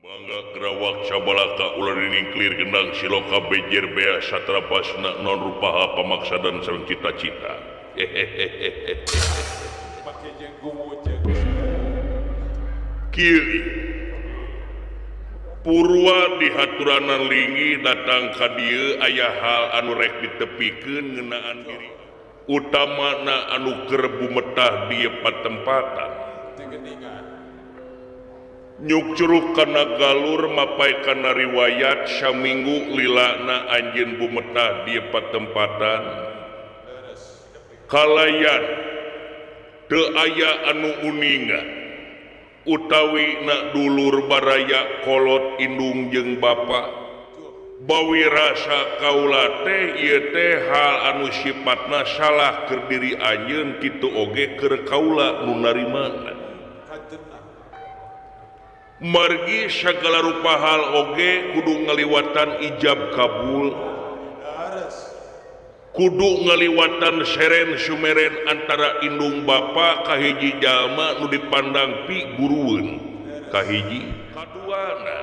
Mangga gerawak cabalaka ulah diningklir gendang siloka bejer bea satra basna non rupaha pamaksadan sareng cita-cita. Hehehehe. Kieu Purwa di haturanan lingi datang ka dieu aya hal anu rek ditepikeun ngeunaan diri utamana anu keur bumetah di patempatan. Nyuk curug kana galur mapai kana riwayat saminggu lilana anjeun bumetah di patempatan kalayan teu aya anu uninga utawi na dulur baraya kolot indung jeung bapa bawi rasa kaula teh ieu teh hal anu sifatna salah keur diri anjeun kitu oge keur kaula nu narimana. Margi sagala rupa hal oge kudu ngaliwatan ijab kabul, kudu ngaliwatan seren sumeren antara indung bapa kahiji jalma nu dipandang pi gurueun kahiji kaduana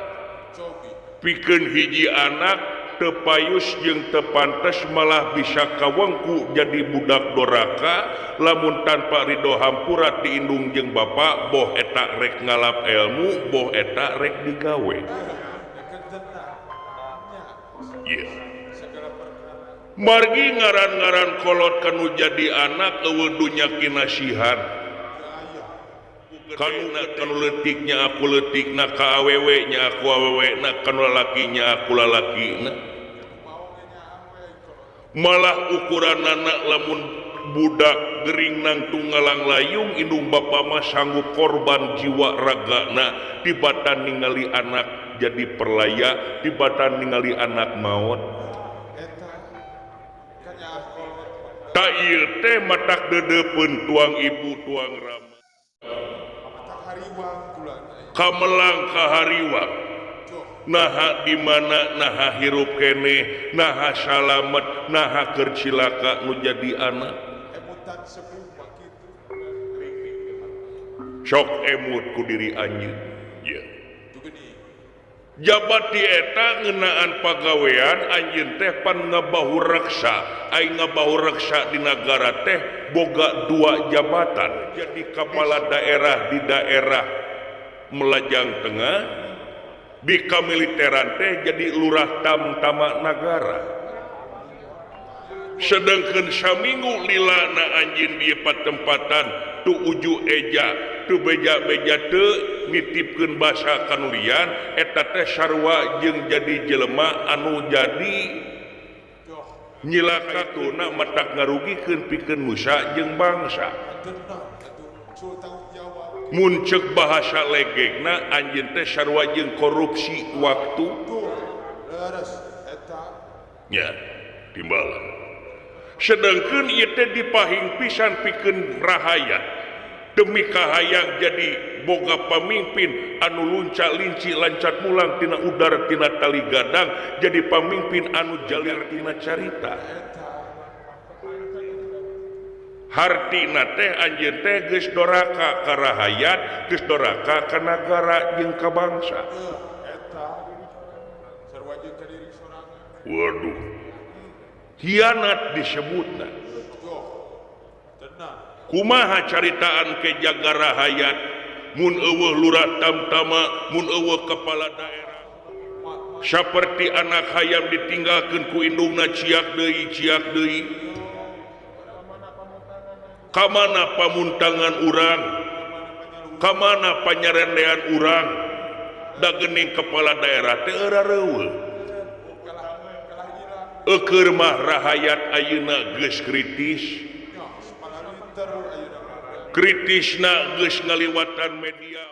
pikeun hiji anak teu payus jeung teu pantes malah bisa kawengku jadi budak doraka lamun tanpa ridho hampura ti indung jeung bapa boh eta rek ngalap ilmu boh eta rek digawe. Yeah. Margi ngaran-ngaran kolot kanu jadi anak eueuh dunya kinasihan kanu leutiknya aku leutikna ka awewe nya aku awewe na kanu lalakinya aku lalakina malah ukuranana lamun budak gering nang tunggalang layung indung bapa mah sanggup korban jiwa ragana tibatan ningali anak jadi perlaya tibatan ningali anak maot. Tak ieu teh matak deudeupeun tuang ibu tuang rama kamelang ka hariwang naha di mana naha hirup keneh naha salamet naha keur cilaka nu jadi anak sok emut ku diri anjeun. Yeah. Jabat di eta ngeunaan pagawean anjeun teh pan ngabahureksa ai ngabahureksa di nagara teh boga dua jabatan jadi kepala daerah di daerah Melajang Tengah di kamiliteran teh jadi lurah tamtama nagara sedangkan saminggu lilana anjeun di patempatan tu uju eja tu beja-beja teu nitipkeun basa kanulian eta teh sarua jeung jadi jelema anu jadi nyilakatuna matak ngarugikeun pikeun nusa jeung bangsa. Mun ceuk bahasa legegna anjeun teh sarua jeung korupsi waktu nya timbalan sedangkeun ieu teh dipahing pisan pikeun rahayat demi kahayang jadi boga pamimpin anu lunca linci lancat mulang tina udara tina tali gadang jadi pamimpin anu jalir tina carita hartina teh anjeun teh geus doraka ka rahayat geus doraka ka nagara jeung ka bangsa. Waduh, hianat disebutna. Kumaha caritaan ke jaga rahayat mun eueuh lurah tamtama mun eueuh kepala daerah saperti anak hayam ditinggalkeun ku indungna ciak deui ciak deui kamana pamuntangan urang kamana panyarendean urang da geuning kepala daerah teh eurareueuh eueur mah rahayat ayeuna geus kritis kritisna geus ngaliwatan media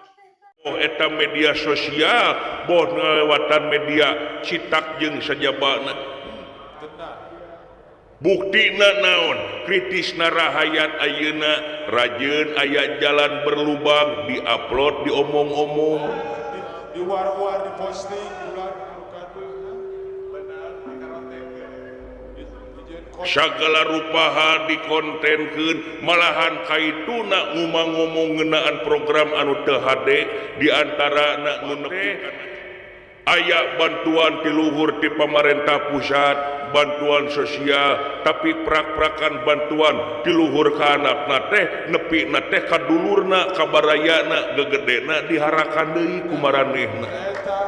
boh eta media sosial boh ngaliwatan media citak jeung sajabana buktina naon kritisna rahayat ayeuna rajeun aya jalan berlubang diupload diomong-omong di war-war diposting segala rupaha dikontenkeun malahan kaituna ngomong-ngomong ngeunaan program anu teu hade di antara nu nepi Aya bantuan ti luhur ti pamarentah pusat, bantuan sosial, tapi prak-prakan bantuan ti luhur ka anakna teh nepi na teh ka dulurna ka barayana gegedena diharakan deui ku maranehna. Eta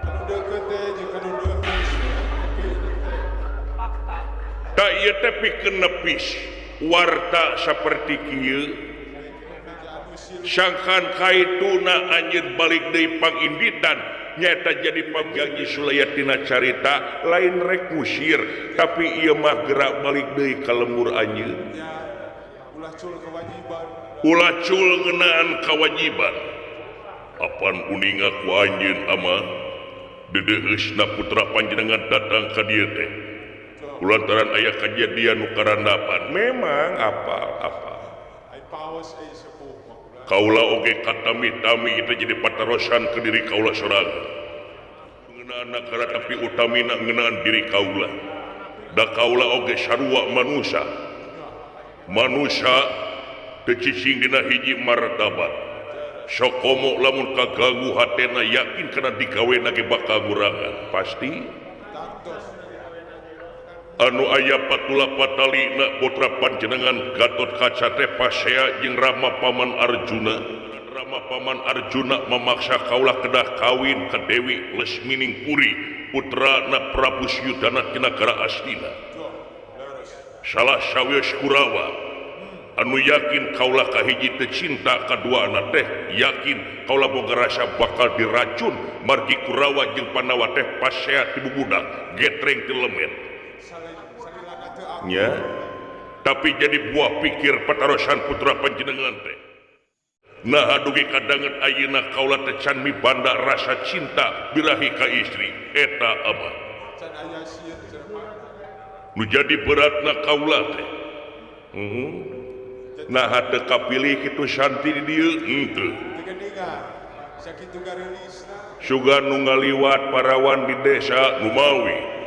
anu deukeut teh jeung anu deukeut. Ta ieu teh pikeun nepis warta saperti kieu sangkan kaituna anjeun balik deui panginditan nyata jadi pangjanji Sulayatina carita lain rek musir tapi ieu mah gerak balik deui ka lembur anjeun. Ulah cul kewajiban. Ulah cul ngeunaan kewajiban. Apan uninga ku anjeun ama dedeuheusna putra panjenengan datang ka dieu teh. Kulantaran aya kajadian nu karandapan memang apal-apal. Ai paos euy sepuh mah. Kaula oge katami-tami itu jadi patarosan ke diri kaula sorangan. Ngeunaan nagara tapi utamina ngeunaan diri kaula. Da kaula oge sarua manusia. Manusia teu cicing dina hiji martabat. Sokomo lamun kaganggu hatena yakin kana digawena ge bakal ngurangan. Pasti anu aya patula patalina putra panjenengan Gatot Kaca teh pasea jeung Rama Paman Arjuna. Rama Paman Arjuna memaksa kaula kedah kawin ka Dewi Lesmining Puri putrana Prabu Suyudana ti nagara Astina. Salah sawios Kurawa anu yakin kaula kahiji teu cinta kaduana teh yakin kaula boga rasa bakal diracun margi Kurawa jeung Pandawa teh pasea ti bubudak getreng ti lemet. Ya, tapi jadi buah pikir patarosan putra panjenengan teh. Nah dugi kadanget ayeuna kaula teh can mibanda rasa cinta birahi ka istri eta abah. Nu jadi beratna kaula teh. Nah teu kapilih kitu Santi di dieu henteu. Sugan nu ngaliwat parawan di desa Numawi.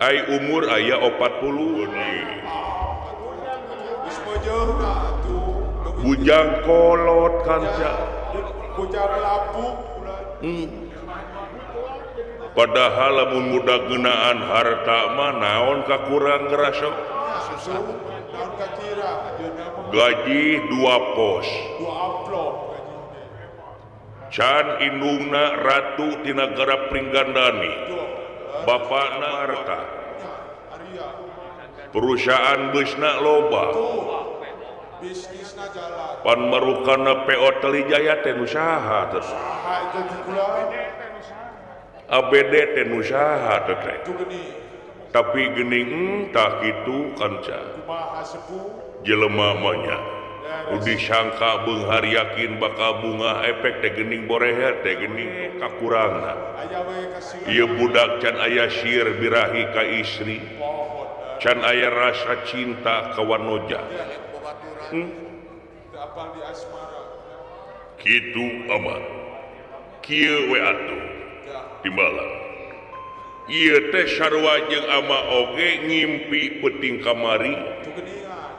Ai umur aya 40 nih. Bujang kolot kanca. Bujang lapuk. Padahal lamun muda ngeunaan harta mah naon kakurang ngerasa. Gaji 2 pos. Can indungna ratu ti nagara Pringgandani. Bapakna harta. Perusahaan busna loba. Pan marukana PO Telijaya teh nu saha teh? ABD teh nu saha teh? Tapi geuning tah kitu kanca. Jelema mah nya nu disangka beunghar yakin bakal bunga efek teh geuning boreher teh geuning kakurangna. Ieu budak can aya sir birahi ka istri. Can aya rasa cinta ka wanoja. Kitu aman. Kieu we atuh timbalan. Ieu teh sarua jeung ama oge ngimpi peuting kamari.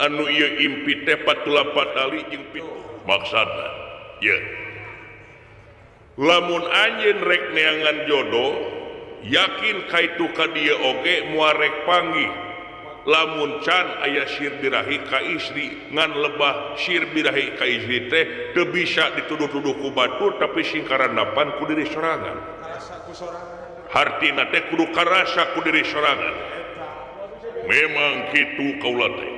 Anu ieu impi teh patula patali jeung pitu. Maksudna ieu. Lamun anjeun rek neangan jodoh, yakin kaitu ka dieu oge moal rek panggih. Lamun can aya sir birahi ka istri ngan lebah sir birahi ka istri teh teu bisa dituduh-tuduh ku batur tapi singkarandapan ku diri sorangan. Hartina teh kudu karasa ku diri sorangan. Memang kitu kaula teh.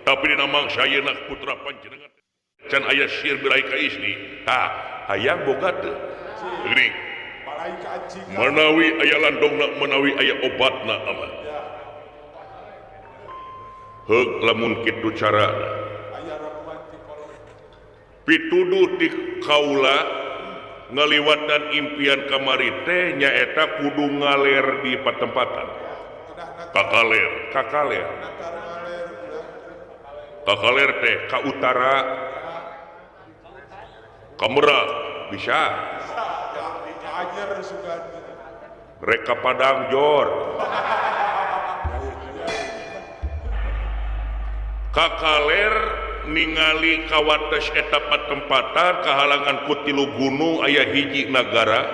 Tapi dina mangsa ayeuna putra panjenengan can aya sir birahi ka istri. Tah hayang boga teu. Geuning. Manawi aya landongna manawi aya obatna aman. Heuk lamun kitu carana. Pituduh ti kaula ngaliwatan impian kamari teh nyaeta kudu ngaler di patempatan. Kakaler, kakaler. Kakaler teh ka utara, ka Merak bisa. Rek ka Padang jor. Kakaler ningali kawates eta patempatan kahalangan ku tilu gunung aya hiji nagara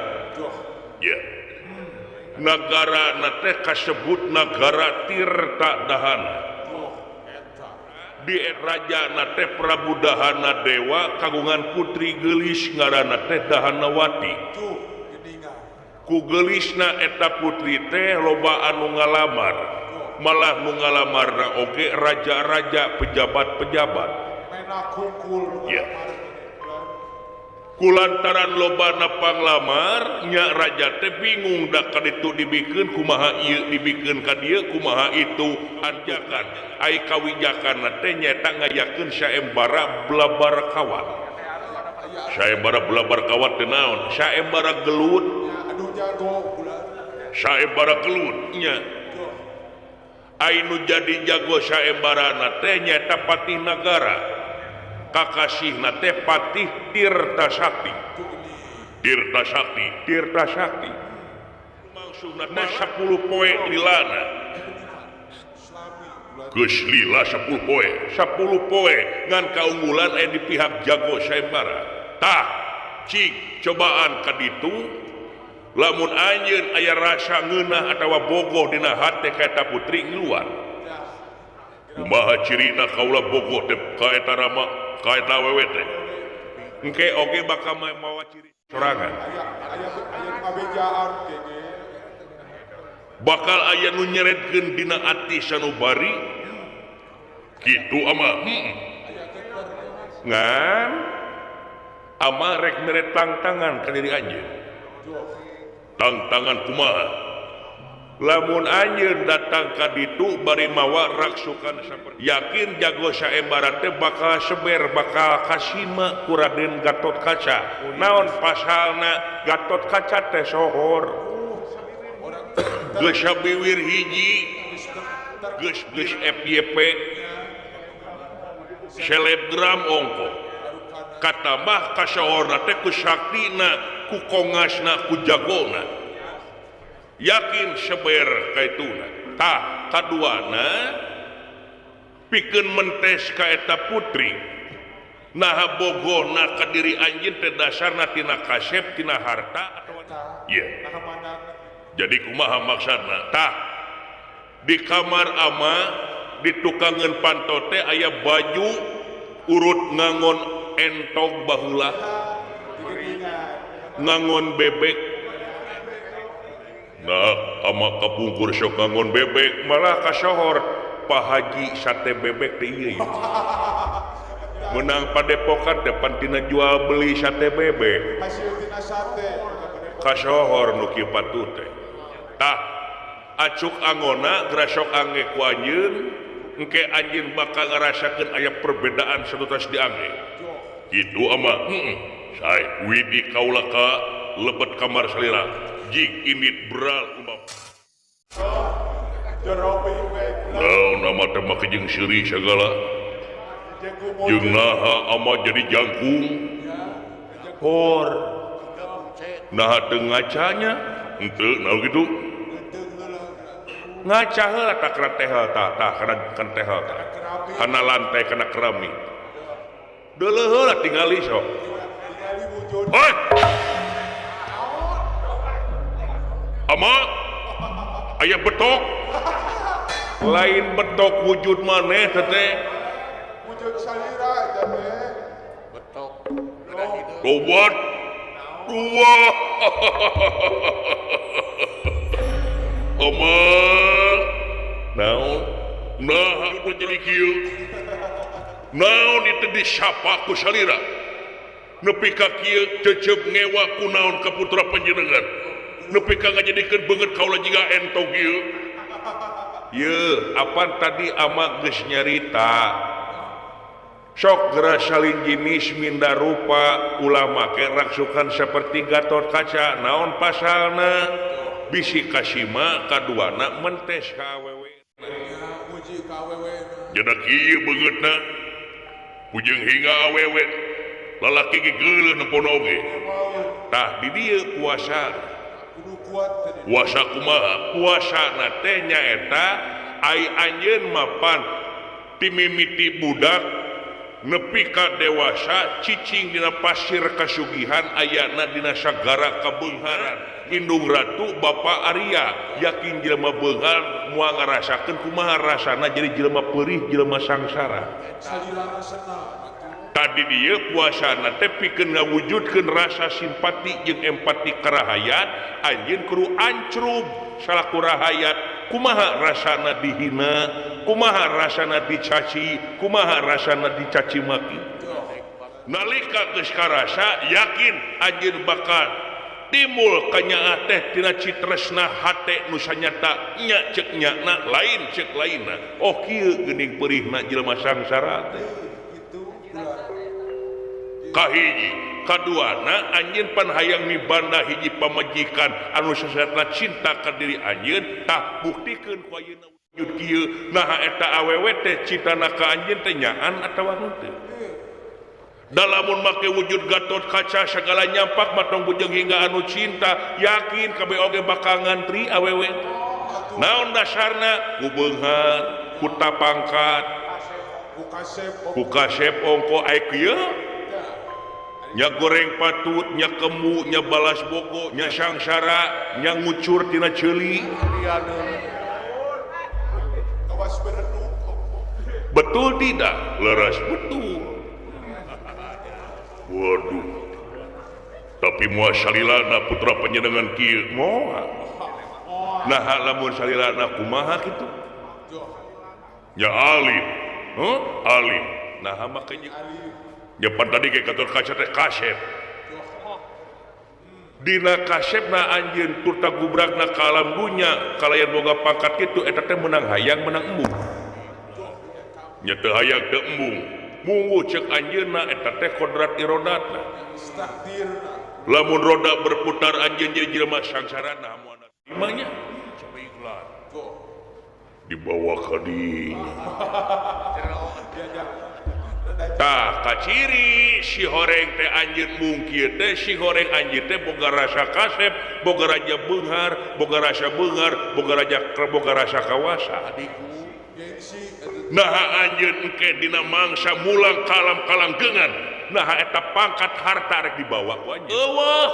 Ya. Nagara na teh kasebut nagara Tirta Dahana. Di raja na teh Prabu Dahana Dewa kagungan putri geulis ngaranna teh Dahanawati. Ku geulisna eta putri teh loba anu ngalamar. Malah nu ngalamarna oge raja-raja pejabat-pejabat. Ya. Kulantaran lobana panglamar nya raja teh bingung da kaditu dibikeun kumaha ieu dibikeun ka dieu kumaha itu anjakan ai kawijakanna teh nyaeta ngayakeun saembara blabar kawat. Saembara blabar kawat teh naon? Saembara gelut. Saembara gelut nya. Ai nu jadi jago saembarana teh nyaeta patih nagara. Kakasihna teh patih Tirta Sakti. Tirta Sakti, Tirta Sakti. Maksudna teh 10 poe lilana. Geus lila 10 poe, 10 poe ngan kaunggulan aya di pihak jago saembara. Tah, cik cobaan ka ditu lamun anjeun aya rasa ngeunah atawa bogoh dina hate ka eta putri ngiluan. Kumaha cirina kaula bogoh teh ka eta rama ka eta awewe teh. Engke oge bakal mawa ciri sorangan. Bakal aya nu nyeretkeun dina ati sanubari kitu ama. Ngan ama rek mere tangtangan ka diri anjeun. Tangtangan kumaha? Lamun anjeun datang ka ditu bari mawa raksukan saperti yakin jago saembara teh bakal seber bakal kasima ku Raden Gatot Kaca. Naon pasalna Gatot Kaca teh sohor. Geus sabiwir hiji geus geus FYP selebgram ongko katambah kasohorna teh ku saktina ku kongasna ku jagona. Yakin seber kaituna. Tah kaduana pikeun mentes ka eta putri. Naha bogohna ka diri anjeun teh dasarna tina kasep tina harta atawa ieu. Jadi kumaha maksudna? Tah di kamar ama di tukangeun panto teh aya baju urut ngangon entog baheula. Ngangon bebek. Nah, ama kapungkur sok ngangon bebek malah kasohor Pak Haji sate bebek teh ieu. Menang padepokan depan tina jual beli sate bebek. Kasohor nu kieu patut teh. Tah, acuk angona grasok ange ku anjeun, engke anjeun bakal ngarasakeun aya perbedaan satutas diange. Kitu ama. Heeh. Sae widi kaula ka lebet kamar salira. Jik indit beral umam. Naon ama teh make jeung seuri sagala. Jeung naha ama jadi jangkung. Hor. Naha teu ngacanya? Henteu naon kitu? Ngaca heula tah kana teh tah tah kana kan teh tah. Kana lantai kana keramik. Deuleuh heula tingali sok. Hoi. Ama aya betok lain betok wujud maneh teh wujud salira eta teh betok tobat dua. Ama naon nah aku jadi kieu naon itu disapa ku salira nepi ka kieu cecep ngewa ku naon ka putra panjenengan nepi ka ngajadikeun beungeut kaula jiga entog ieu. Yeuh, apan tadi ama geus nyarita. Sok geura salin jinis minda rupa ulah make raksukan seperti Gatot Kaca. Naon pasalna? Bisi kasima kaduana mentes ka awewe. Jadi kieu beungeutna pujeng hingga awewe lalaki ge geuleuh nempono oge. Tah di dieu puasa. Puasa kumaha? Puasana teh nyaeta ai anjeun mapan timimiti budak Nepi ka dewasa cicing dina pasir kasugihan ayana dina sagara kabeungharan. Indung Ratu Bapak Arya yakin jelema beunghar moal ngarasakeun kumaha rasana jadi jelema peurih jelema sangsara. Tadi dieu puasana teh pikeun ngawujudkeun rasa simpati jeung empati ka rahayat, anjeun kudu ancrub salaku rahayat. Kumaha rasana dihina, kumaha rasana dicaci, kumaha rasana dicaci maki. Nalika geus karasa yakin anjeun bakal timbul kanyaah teh tina citresna hate nu sanyata nya ceuk nyana lain ceuk lainna. Oh kieu geuning peurihna jelema sangsara teh. Kahiji, kaduana anjeun pan hayang mibanda hiji pamajikan anu sasatna cinta ka diri anjeun, tah buktikeun ku ayeuna wujud kieu. Naha eta awewe teh cintana ka anjeun teh nyaan atawa henteu. Da lamun make wujud Gatot Kaca sagala nyampak matong bujeng hingga anu cinta, yakin kabeh oge bakal ngantri awewe. Naon dasarna? Ku beunghar, ku tapangkat, ku kasep ongko ai kieu. Nya goreng patut, nya kemu, nya balas bogo, nya sangsara, nya ngucur tina ceuli. Betul tidak? Leres betul. Waduh. Tapi moal salilana putra panjenengan kieu moal. Nah lamun salilana kumaha kitu? Nya alim. Heuh? Alim. Nah make nyepan tadi ke Gatot Kaca teh kasep. Dina kasepna anjeun turta gubragna ka alam dunya kalayan boga pangkat kitu eta teh meunang hayang meunang embung. Nya teu hayang teu embung. Munggu ceuk anjeunna eta teh kodrat irodatna. Lamun roda berputar anjeun jadi jelema sangsarana moal imanya dibawa ka dinya. Tah kaciri si horeng teh anjeun mungkin teh si horeng anjeun teh boga rasa kasep, boga raja beunghar, boga rasa beunghar, boga raja boga rasa kawasa. Naha anjeun engke dina mangsa mulang kalam kalanggengan, naha eta pangkat harta rek dibawa ku anjeun. Eueuh.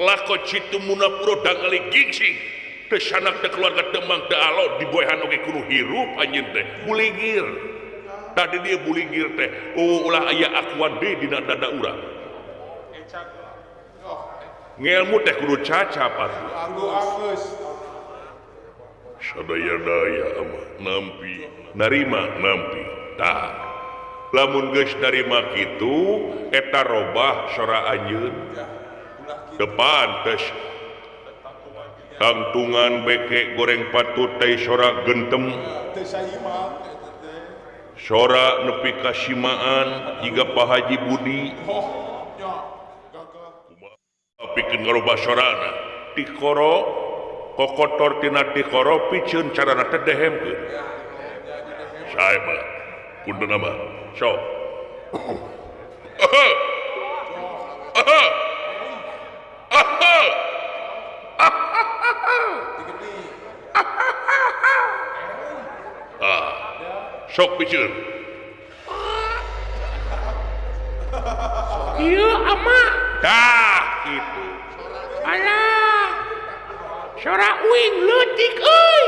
Lako citu munapuro dangali gingsing. Teu sanak teu keluarga Demang teu alo diboehan oge kudu hirup anjeun teh buligir. Tadi dia buligir teh, oh ulah aya akuan deui dina dada urang. Ngelmu teh kudu cacap atuh. Sadaya-daya mah nampi, narima nampi. Tah, lamun geus narima kitu eta robah sora anjeun. Depan tes tangtungan beke goreng patut teh sora gentem. Sora nepi ka simaan jiga Pak Haji Budi. Pikeun ngarobah sorana tikoro kokotor tina tikoro piceun carana teh dehemkeun. Sae mah punten mah sok. Sok piceun. Ieu ama. Tah kitu. Alah. Sora uing leutik euy.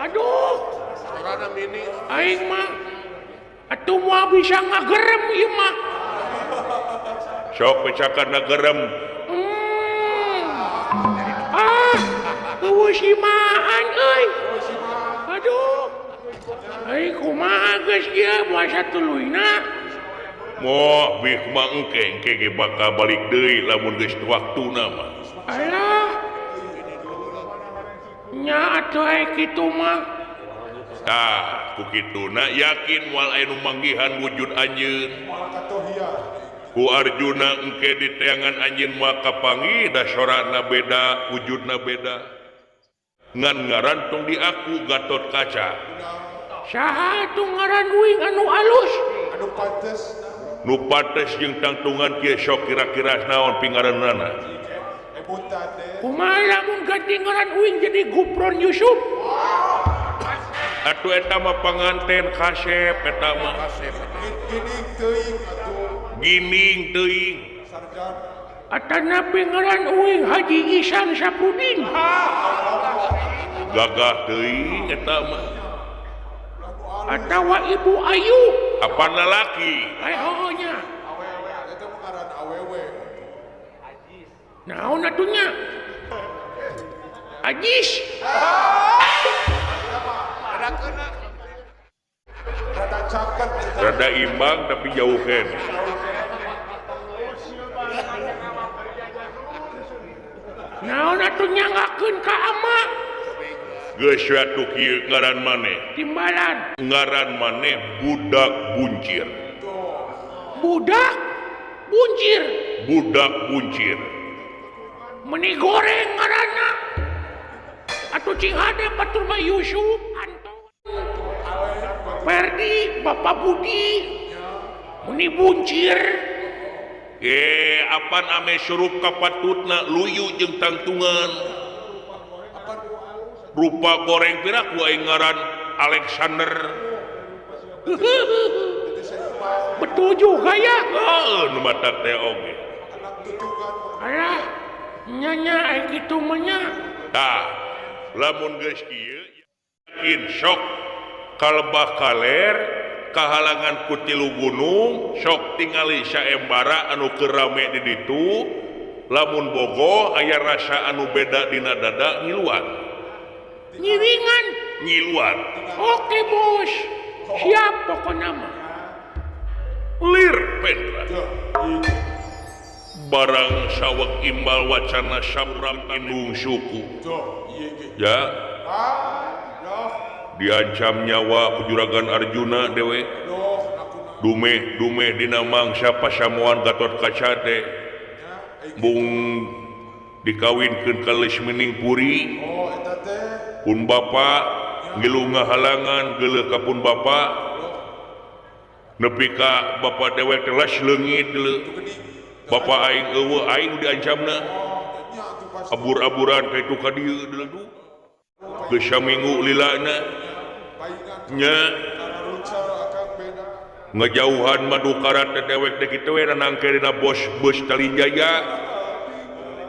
Aduh. Sorana mini. Aing mah atuh moal bisa ngagerem ieu mah. Sok pecakan ngagerem. Ah, eueuh simaan euy. Aduh. Ai kumaha geus ieu moal satuluyna. Moh bih kumaha engke engke ge bakal balik deui lamun geus waktuna mah. Alah. Nya atuh ai kitu mah. Tah, ku kituna yakin moal aya nu manggihan wujud anjeun. Ku Arjuna engke di teangan anjeun moal kapanggih da sorana beda, wujudna beda. Ngan ngaran tong diaku Gatot Kaca. Saha atuh ngaran uing anu alus? Anu pantes. Nu pantes jeung tangtungan kieu sok kira-kira naon pingaranna. Kumaha lamun ganti ngaran uing jadi Gupron Yusuf? Atuh eta mah panganten kasep eta mah. Gining teuing atuh. Gining teuing. Atana ngaran uing Haji Isan Saprudin. Gagah teuing eta mah. Atawa Ibu Ayu. Apa lalaki? Heuh nya. Awewe eta mah ngaran awewe. Naon atuh nya? Ajis. Rada imbang tapi jauh kan. Naon atuh nyangakeun ka ama? Geus atuh kieu ngaran maneh. Timbalan. Ngaran maneh budak buncir. Budak buncir. Budak buncir. Meni goreng ngaranna. Atuh cing hade batur mah Yusuf, Anton, Ferdi, Bapak Budi. Meni buncir. Apan ame surup kapatutna luyu jeung tangtungan. Rupa goreng piraku aing ngaran Alexander. Betul juga ya. Heeh, nu matak teh oge. Alah, nya aing kitu mah nya. Tah, lamun geus kieu yakin sok kalebah kaler kahalangan ku tilu gunung sok tingali saembara anu keur rame di ditu lamun bogo aya rasa anu beda dina dada ngiluan ngiringan ngiluan. Oke bos, siap pokoknya mah. Lir Pendra barang sawek imbal wacana samram indung suku ya diancam nyawa ku Juragan Arjuna dewe dumeh dumeh dina mangsa pasamuan Gatot Kaca teh bung dikawinkeun ka Lesmining Puri pun bapa ngilu ngahalangan geuleuh ka pun bapa nepi ka bapa dewek teh les leungit geuleuh bapa aing eueuh aing diancamna abur-aburan ka itu ka dieu deuleuh geus saminggu lilana nya ngejauhan Madukara teh dewek teh kitu we nangke dina bos bus Talijaya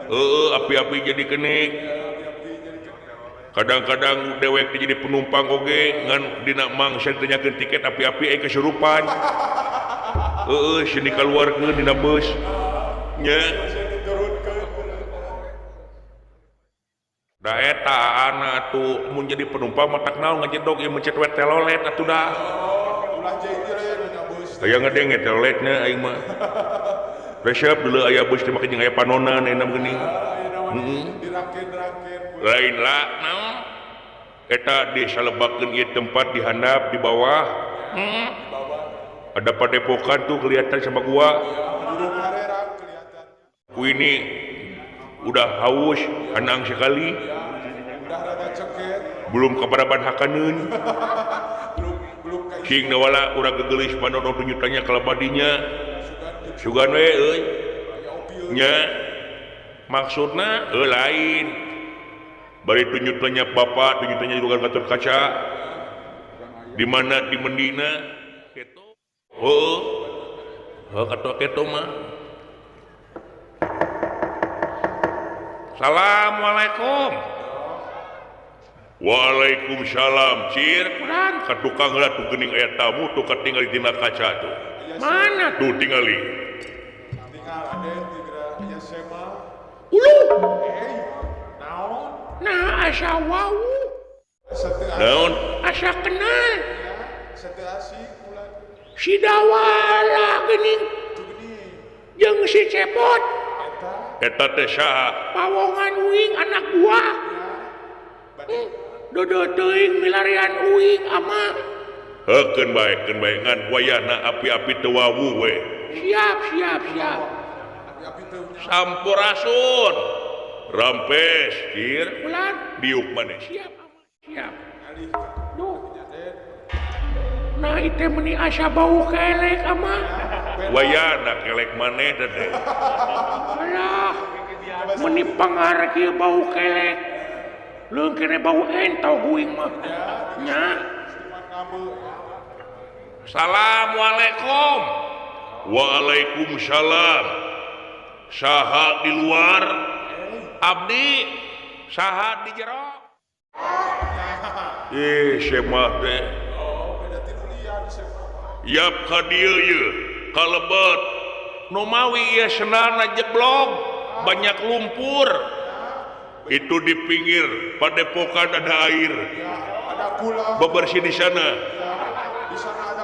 heueuh api-api jadi kenik kadang-kadang dewek teh jadi penumpang oge ngan dina mangsa ditanyakeun tiket api-api aing kesurupan heueuh sini kaluarkeun dina bus nya da eta anak tuh mun jadi penumpang matak naon ngajedog ieu mencet we telolet atuh dah. Aya ngedenge teloletna aing mah. Resep dulu aya bus teh make jeung aya panonan ayeuna mah geuning. Heeh. Lain lah naon eta disalebakeun ieu tempat di handap di bawah. Heeh. Ada padepokan tuh kelihatan sama gua. Ku ini udah haus, hanang sekali. Belum keparaban hakaneun. Cing nawala urang gegelis panono tunyutanya kalabadinya. Sugan we euy. Nya maksudna euy lain. Bari tunyutanya bapa, tunyutanya juga Gatot Kaca. Di mana di mendina kitu. Heuh. Heuh kata kitu mah. Assalamualaikum. Waalaikumsalam cir. Ka tukang heula tuh geuning aya tamu tuh katingali dina kaca tuh. Mana tuh tingali? Tinggal aden tigra aya sema. Ulu. Naon? Nah asa wau. Naon? Asa kenal. Sateu asing ulah. Si Dawala geuning. Jeung si Cepot. Eta teh saha? Pawongan uing anak buah. Dodo teuing milarian uing ama. Heukeun bae, keun bae ngan wayahna api-api teu wawuh we. Siap, siap, siap. Sampurasun. Rampes, cir. Ulan. Diuk maneh. Siap, ama. Siap. Duh. Nah, itu meni asa bau kelek ama. Wayahna kelek maneh teh. Alah. Meni pangar kieu bau kelek. Leung kene bau entau guing mah. Nya. Assalamualaikum. Waalaikumsalam. Saha di luar? Abdi. Saha di jero? Semah teh. Yap ka dieu ieu kalebet. Nu mawi ieu sendalna jeblog, banyak lumpur. Itu di pinggir padepokan ada air. Bebersih di sana.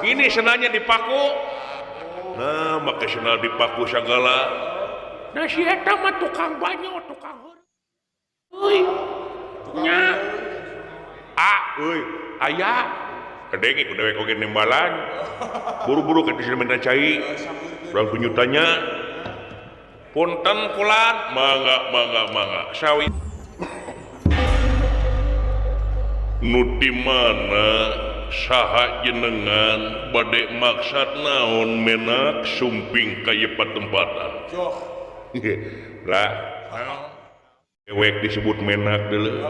Ini sendalnya dipaku. Nah, make sendal dipaku sagala. Nah si eta mah tukang banyo, tukang heuy. Nya. Ah, euy, aya. Kadenge ku dewek oge nembalan. Buru-buru ka disini minta cai. Urang kunyutanya. Punten kulan, mangga mangga mangga. Sawi. Nu di mana saha jenengan bade maksad naon menak sumping ka ieu patempatan. Lah, dewek disebut menak deuleu.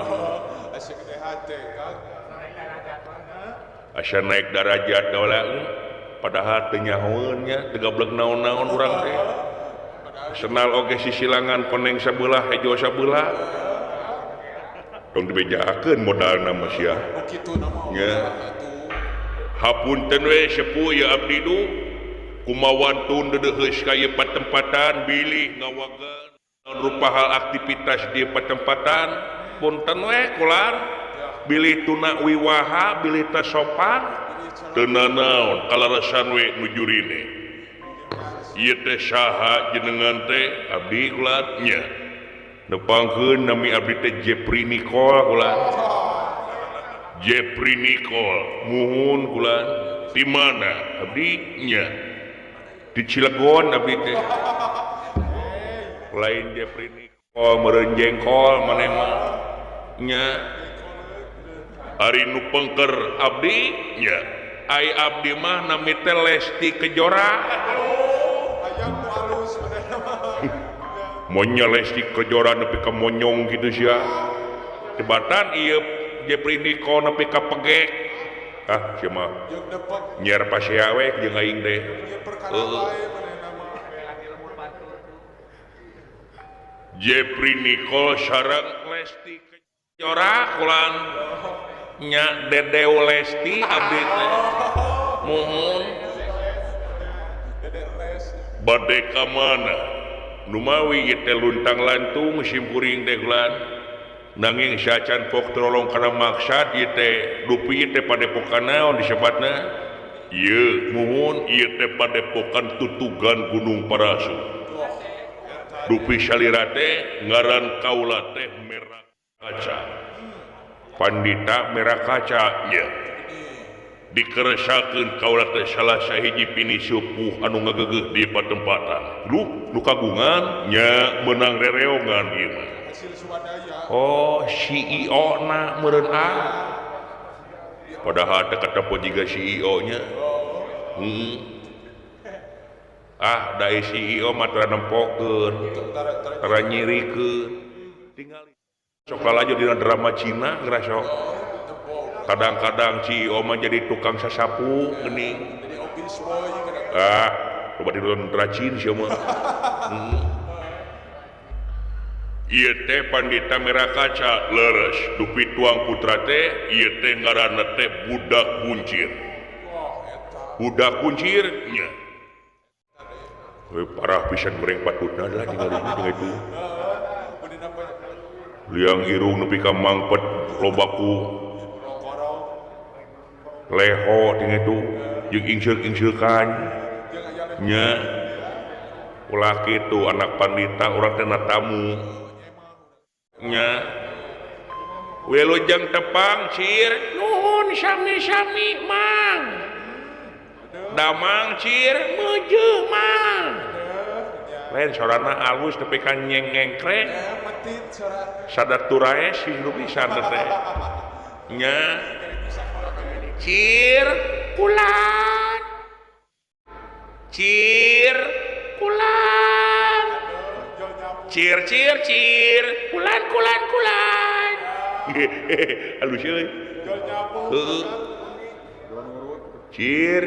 Asa naik darajat dola padahal teu nyahoeun nya teu gablek naon-naon urang teh. Senal oge sisilangan koneng sabelah hejo sabelah. Tong dibejakeun modalna mah sia. Nya. Hapunten we sepuh ieu abdi du kumawantun deudeuheus ka ieu patempatan bilih ngawageun rupa hal aktivitas di patempatan. Punten we kulan bilih tuna wiwaha bilih teu sopan teu nanaon kalarasan we nu jurine. Ieu teh saha jenengan teh abdi kulan nya. Nepangkeun nami abdi teh Jepri Nicole kulan. Jepri Nicole muhun kulan. Di mana abdi nya? Di Cilegon abdi teh. Lain Jepri Nicole meureun jengkol maneh mah nya. Ari nu pengker abdi nya. Ai abdi mah nami teh Lesti Kejora. Monyol Lesti Kejora nepi ka monyong gitu sia. Tebatan ieu Jepri Nicole nepi ka pegek. Ah sia mah nyiar pasea we jeung aing teh. Heeh. Jepri Nicole sareng Lesti Kejora kulan nya Dedeu Lesti abdi teh. Muhun. Bade ka mana? Numawi ieu teh luntang lantung simkuring teh kulan. Nanging sacan pok terolong kana maksad ieu teh dupi ieu teh padepokan naon disebatna? Ieu muhun ieu teh padepokan Tutugan Gunung Parasu. Dupi salira teh ngaran kaula teh Merah Kaca. Pandita Merah Kaca nya. Dikeresakeun kaula teh salah sahiji pini sepuh anu ngagegeuh di patempatan. Duh, nu kagungan nya meunang rereongan ieu mah. Oh, CEO na meureun ah. Padahal teh katempo jiga CEO nya. Ah, da CEO mah tara nempokeun, tara nyirikeun. Tingali sok lalajo dina drama Cina geura sok. Kadang-kadang CEO mah jadi tukang sasapu geuning. Ah, loba dinonton rajin sia mah. Ieu teh Pandita Merah Kaca leres dupi tuang putra teh ieu teh ngaranna teh Budak Buncir. Budak Buncir nya. Parah pisan goreng patutna lah tinggal ini dengan itu. Liang irung nepi ka mangpet lobaku leho dengan itu jeung ingseuk-ingseukan nya. Ulah kitu anak pandita urang teh tamu nya. Wilujeng tepang cir nuhun sami-sami mang. Damang cir meujeuh mang. Lain sorana alus nepi ka nyengengkrek. Sadar turaes hirup pisan teh. Nya. Cir kulan. Cir kulan. Cir cir cir kulan kulan kulan. Halus euy. Heeh. Cir.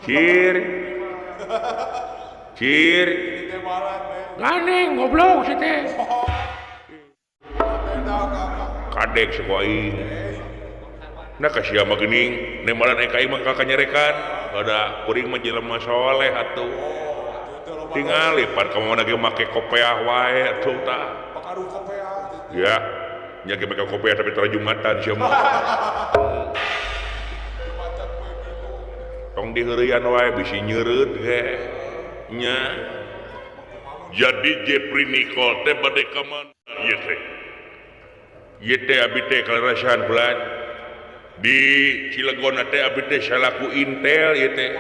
Cir. Cir. Gandeng goblok si teh. Kadek si aing. Nah ka sia mah geuning, nembalan ka aing mah ka kanyarekan. Ada kuring mah jelema soleh atuh. Tingali pan ka mana ge make kopeah wae atuh tah. Pengaruh kopeah. Ya, nya ge make kopeah tapi tara jumatan sia mah. Tong diheureuyan wae bisi nyeureut ge. Nya. Jadi Jepri Nicole teh bade ka mana ieu teh? Ieu teh abi teh kalarasan bulan di Cilegon teh abi teh salaku intel ieu teh.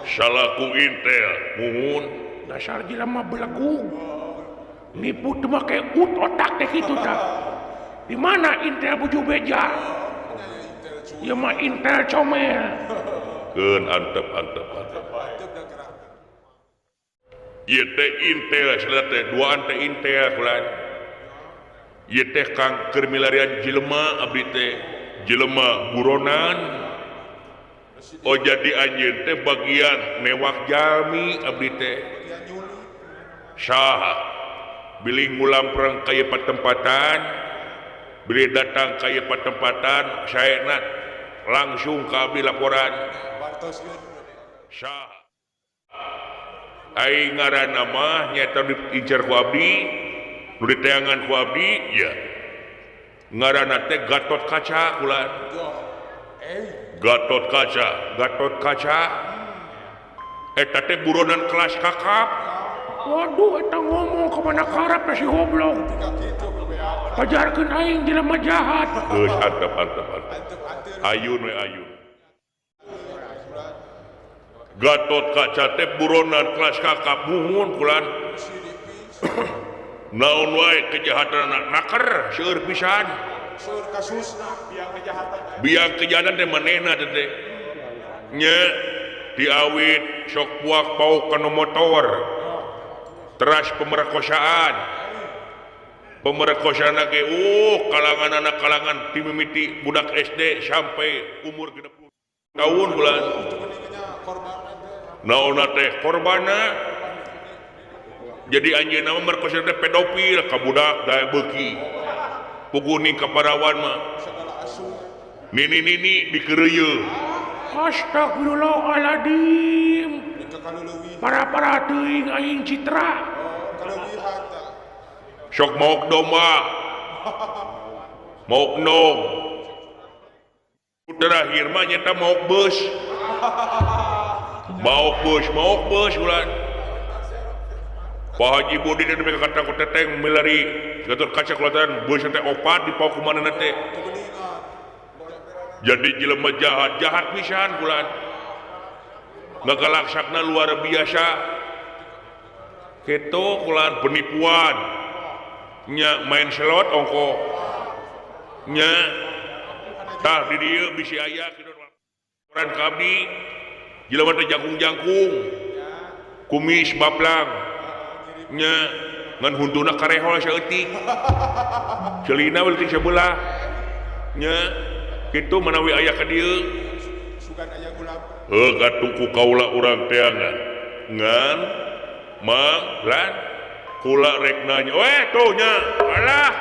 Salaku intel muhun dasar jelema belegung. Nipu teh make ut otak teh kitu tah. Di mana intel buju beja? Ieu mah intel comel. Keun antep antep antep. Ieu teh intel salah teh duaan teh intel kulan. Ieu teh kang keur milarian jelema abdi teh jelema buronan. Oh jadi anjeun teh bagian newak jalmi abdi teh. Saha bilih ngulampreng ka ieu patempatan, bilih datang ka ieu patempatan saena langsung ka abdi laporan. Saha aing ngaranna mah nyaeta diincar ku abdi, nu diteangan ku abdi ya. Ngaranna teh Gatot Kaca kulan. Gatot Kaca, Gatot Kaca. Eta teh buronan kelas kakap. Waduh eta ngomong ka mana karep si goblok. Pajarkeun aing jelema jahat. Geus antep antep antep. Ayun we ayun. Gatot Kaca teh buronan kelas kakap muhun kulan. Naon wae kejahatan naker seueur pisan. Seueur kasusna biang kejahatan. Biang kejahatan teh manehna teh. Nya diawit sok buak pauk kana motor. Teras pemerkosaan. Pemerkosaan ge kalangan anak kalangan timimiti budak SD sampai umur 60 tahun bulan. Naonna teh korbanna. Jadi anjeunna mah merkosa teh pedofil ka budak dae beuki. Puguni ka parawan mah. Nini-nini dikeureuyeung. Astagfirullahaladzim. Para-para teuing aing citra. Sok maok domba. Maok nog. Terakhir mah nyata maok beus. Maok beus, maok beus ulan. Pak Haji Budi dan mereka kata teteng milari Gatot Kaca kelihatan beus teh opat di pau kumanana teh. Jadi jelema jahat, jahat pisan bulan. Ngagalaksakna luar biasa. Kitu kulan penipuan. Nya main slot ongko. Nya tah di dieu bisi aya kitu laporan ka abdi. Jelema teh jangkung-jangkung. Kumis baplang. Nya ngan huntuna karehol saeutik. Celina we leutik sabelah. Nya kitu manawi aya ka dieu. Sugan aya gula. Heuh katuh ku kaula urang teangan. Ngan mang lan kula rek nanya. Weh tuh nya. Alah.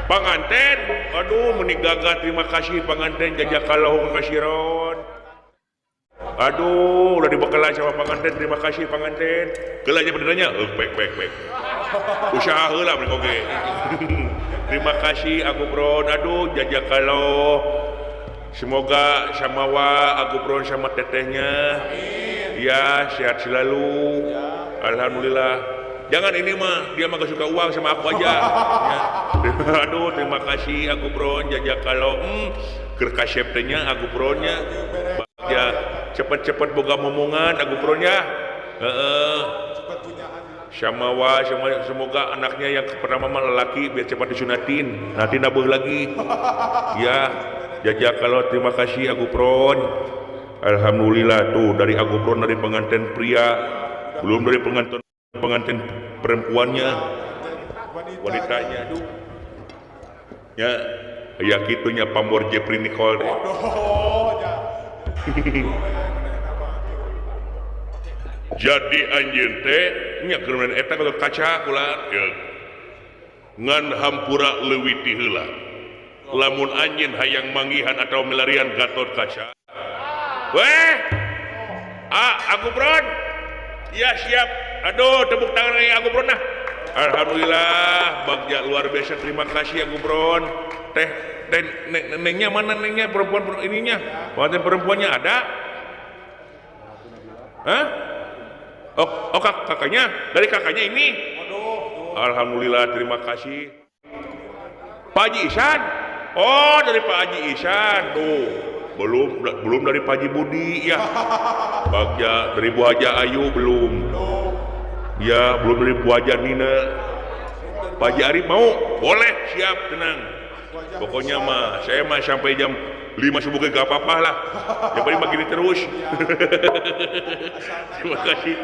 Panganten. Aduh meni gagah terima kasih panganten jajakallahu kasiron. Aduh, udah dibekalan sama panganten, terima kasih panganten. Geula nya benernya, baik baik baik. Usaha heula mereka oge. Terima kasih aku Bron. Aduh, jajakallah. Semoga samawa aku Bron sama tetehnya. Ya, sehat selalu. Alhamdulillah. Jangan ini mah, dia mah gak suka uang sama aku aja. Ya. Aduh, terima kasih aku Bron, jajakallah. Keur kasep teh nya aku Bronnya. Ya, cepet-cepet boga momongan aku Bronnya. Heeh. Samawa semoga anaknya yang pertama mah lelaki biar cepat disunatin, nanti nabuh lagi. Ya, jajakallah terima kasih aku Bron. Alhamdulillah tuh dari aku Bron dari pengantin pria, belum dari pengantin perempuannya, wanitanya. Aduh. Ya, Aya kitunya pamor Jepri Nicole deh. Jadi anjeun teh nya keur eta Gatot Kaca kula ngan hampura leuwih ti heula. Lamun anjeun hayang manggihan atau milarian Gatot Kaca. Weh. Ah, aku Bron. Ya siap. Aduh, tepuk tangan lagi aku Bron nah. Alhamdulillah, bagja luar biasa, terima kasih aku Bron. Teh, teh nengnya mana nengnya perempuan ininya? Pengantin perempuannya ada? Hah? Oh, oh kakaknya, dari kakaknya ini. Alhamdulillah, terima kasih. Pak Haji Ihsan. Oh, dari Pak Haji Ihsan. Tuh, belum dari Pak Haji Budi ya. Bagja dari Bu Haja Ayu belum. Ya, belum dari Bu Haja Nina. Pak Haji Arif mau? Boleh, siap, tenang. Pokoknya mah saya mah sampai jam 5 subuh gak apa-apa lah. Yang paling begini terus. Terima kasih.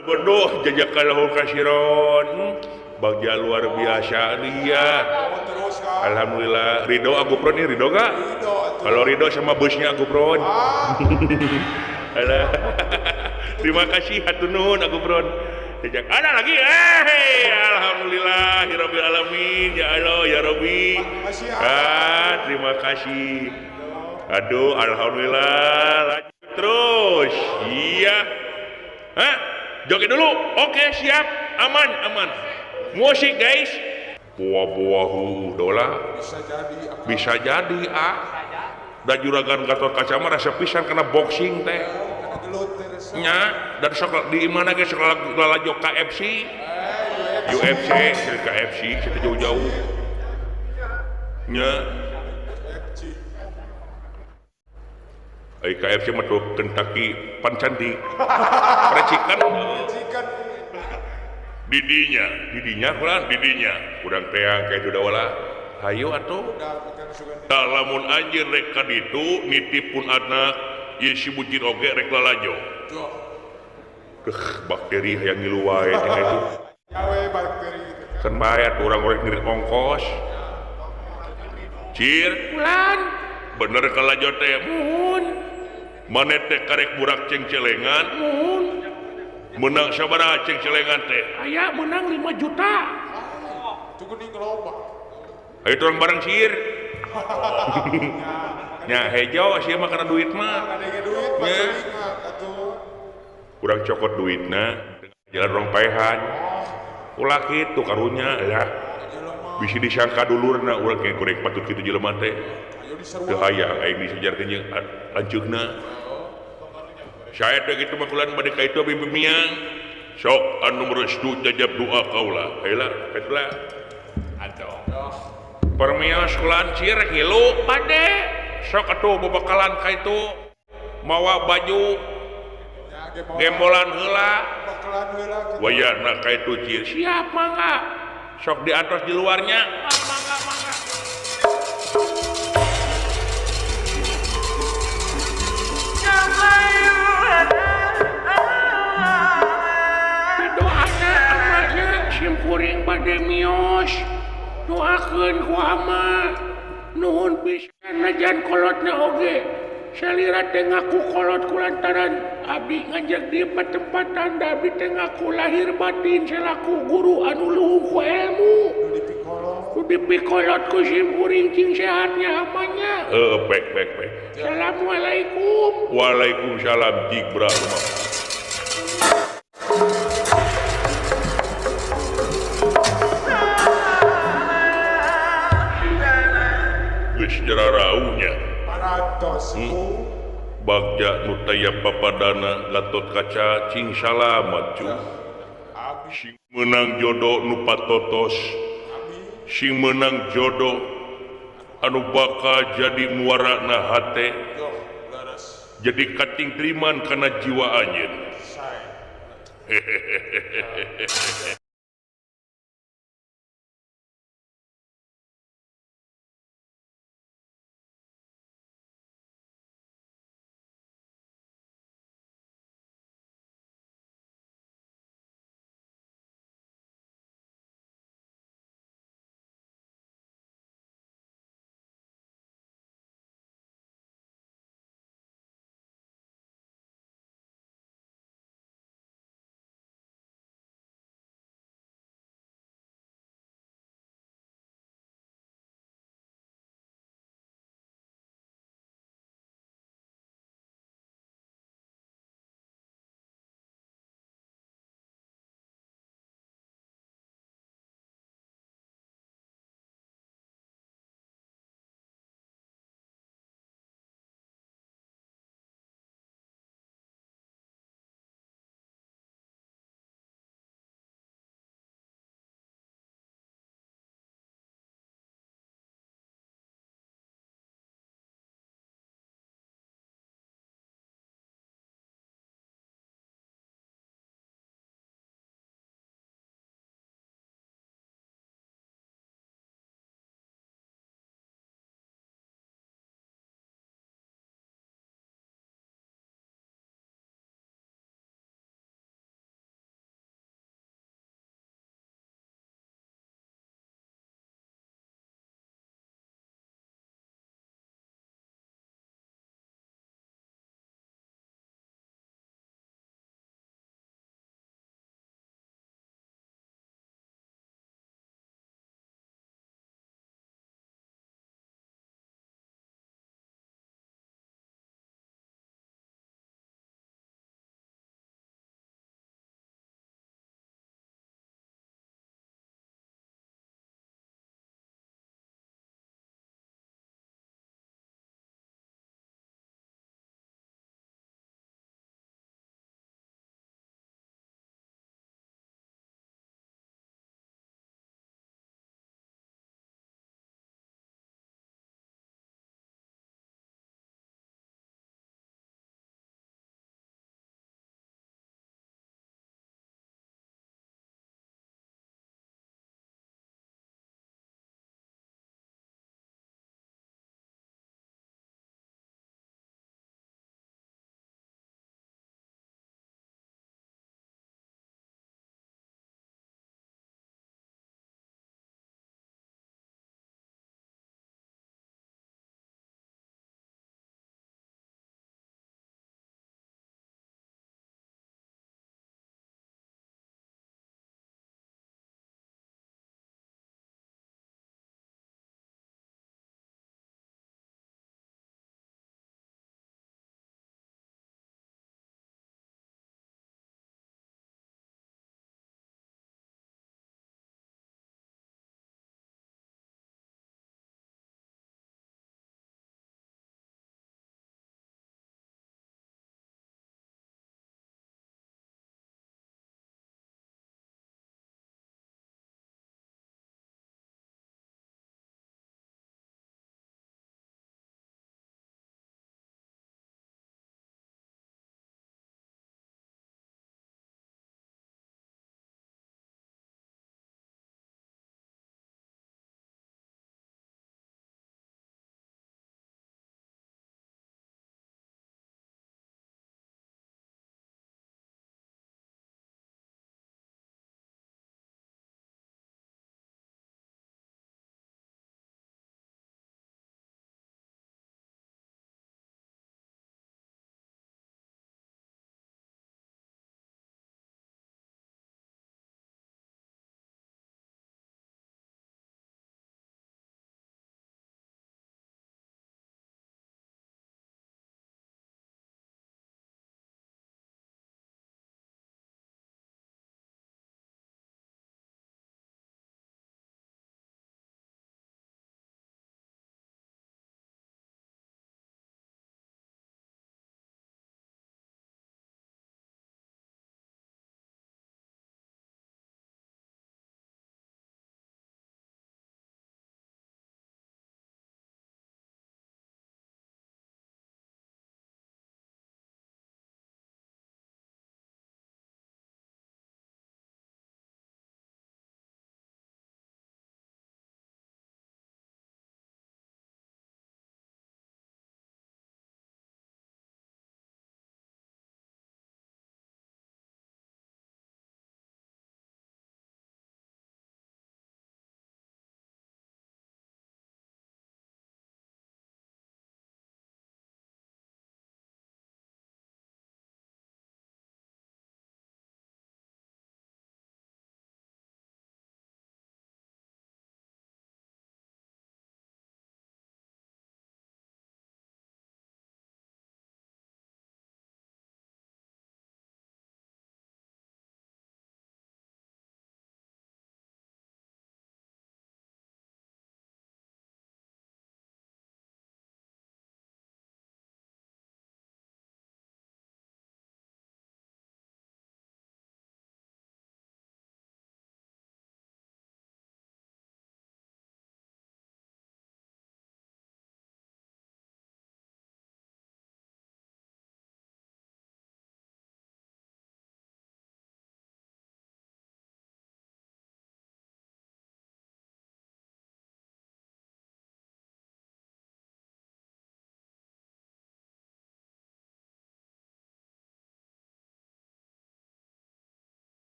Bodoh jazakallahu khairan. Bagja luar biasa dia. Alhamdulillah. Ridho aku Pron ini ridho gak? Kalau ridho sama bosnya aku Pron. Terima kasih hatur nuhun aku Pron. Jajak ada lagi. Alhamdulillah hirabbil alamin. Ya Allah ya Rabbi. Ah, terima kasih. Aduh, alhamdulillah. Lanjut terus. Iya. Hah? Joget dulu. Oke, siap. Aman, aman. Musik, guys. Buah-buah dola. Bisa jadi, ah. Da juragan Gatot Kaca mah rasa pisan kena boxing teh. Nya, dan sok di mana ge sok lalajo KFC. UFC, KFC, kita jauh-jauh. Nya. Ai KFC mah tuh Kentucky Pancantik. Percikan. Didinya, didinya kurang didinya. Kurang teang kayak itu wala. Hayu atuh. Tah lamun anjeun rek ka ditu nitip pun anak ieu si bucin oge rek lalajo. Keh, bakteri hayang ngilu wae teh itu. Kan bae atuh urang rek ngirit ongkos. Cir, ulan. Bener kalajo teh muhun. Mane teh karek burak cengcelengan muhun. Menang sabaraha cengcelengan teh? Aya menang 5 juta. Cukup ning loba. Ayo turun bareng sir. Nya hejo sih mah karena duit mah. Nya. Kurang cokot duitna, jalan rong paehan. Ulah kitu karunya ya. Bisi disangka dulurna urang ke goreng patut kitu jelema teh. Teu hayang aing disejarkeun jeung lanceukna. Saya teh kitu mah kulan bade ka itu bimbingan. Sok anu merestu jajab doa kaula. Ayolah, katulah. Atuh. Permios kulan cir ngilu bade. Sok atuh bebekalan ka itu mawa baju gembolan heula. Wayahna ka itu cir. Siap mangga. Sok di atas di luarnya. Mangga mangga. Doana amanya simkuring bade mios. Doakeun ku ama. Nuhun pisan najan kolotna oge. Salira teh ngaku kolot kulantaran abdi ngajak di patempatan da abdi teh ngaku lahir batin selaku guru anu luhung ku ilmu. Nu dipikolot ku simkuring cing sehatnya amanya. Heeh, baik baik baik. Assalamualaikum. Waalaikumsalam jibra. Geus jararaunya. Bagja nu taya papadana Gatot Kaca cing salamat cu. Sing meunang jodoh nu patotos. Sing meunang jodoh anu bakal jadi muarana hate. Jadi kating triman kana jiwa anjeun. Hehehe.